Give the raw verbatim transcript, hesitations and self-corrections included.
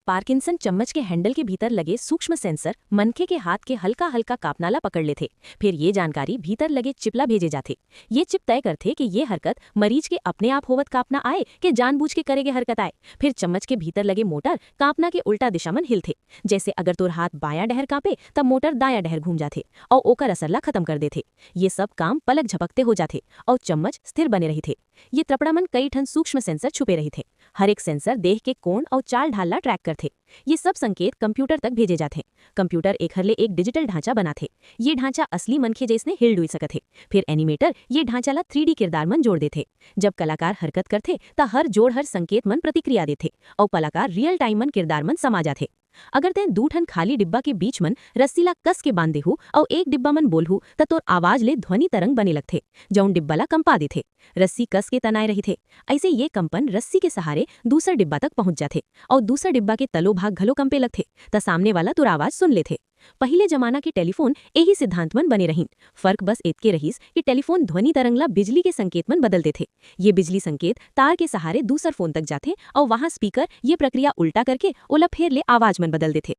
Parkinson चम्मच के handle के भीतर लगे सूक्ष्म सेंसर मनखे के हाथ के हल्का-हल्का कांपना ला पकड़ लेथे। फिर ये जानकारी भीतर लगे चिप ला भेजे जाथे। ये चिप तय करथे कि ये हरकत मरीज के अपने आप होवत कांपना आय के जानबूझ के करे गे हरकत आय। फिर चम्मच के भीतर लगे मोटर कांपना के उल्टा दिशा मन हिलथे। जैसे अगर तोर हाथ बायां डहर कांपे, त मोटर दायां डहर घूम जाथे अउ ओकर असर ला खत्म कर देथे। ये सब काम पलक झपकते हो जाथे अउ चम्मच स्थिर बने रहिथे। ये त्रपड़ा मन कई ठन सूक्ष्म सेंसर छुपे रहिथे। हर एक सेंसर देह के कोण अउ चाल ढाल ला ट्रैक करथे। ये सब संकेत कंप्यूटर तक भेजे जाथे। कंप्यूटर एखर ले एक डिजिटल ढांचा बनाथे। ये ढांचा असली मनखे जैसने हिल डुल सकत हे। फिर एनिमेटर ये ढांचा ला थ्री डी किरदार मन जोड़ देथे। जब कलाकार हरकत करथे, त हर जोड़ हर संकेत मन प्रतिक्रिया देथे अउ कलाकार रियल टाइम मन किरदार मन समा जाथे। अगर तैं दू ठन खाली डिब्बा के बीच मन रस्सी ला कस के बांध देहू अउ एक डिब्बा मन बोलहू, त तोर आवाज ले ध्वनि तरंग बने लगथे, जउन डिब्बा ला कंपा देथे। रस्सी कस के तनाए रहिथे, अइसे ये कंपन रस्सी के सहारे दूसर डिब्बा तक पहुंच जाथे अउ दूसर डिब्बा के तलो भाग घलो कंपे लगथे, त सामने वाला तोर आवाज सुन लेथे। पहिले जमाना के टेलीफोन एही सिद्धांत मन बने रहिन। फर्क बस एतके रहिस कि टेलीफोन ध्वनि तरंग ला बिजली के संकेत मन बदल देथे। ये बिजली संकेत तार के सहारे दूसर फोन तक जाथे अउ वहां स्पीकर ये प्रक्रिया उल्टा करके ओला फेर ले आवाज मन बदल देथे।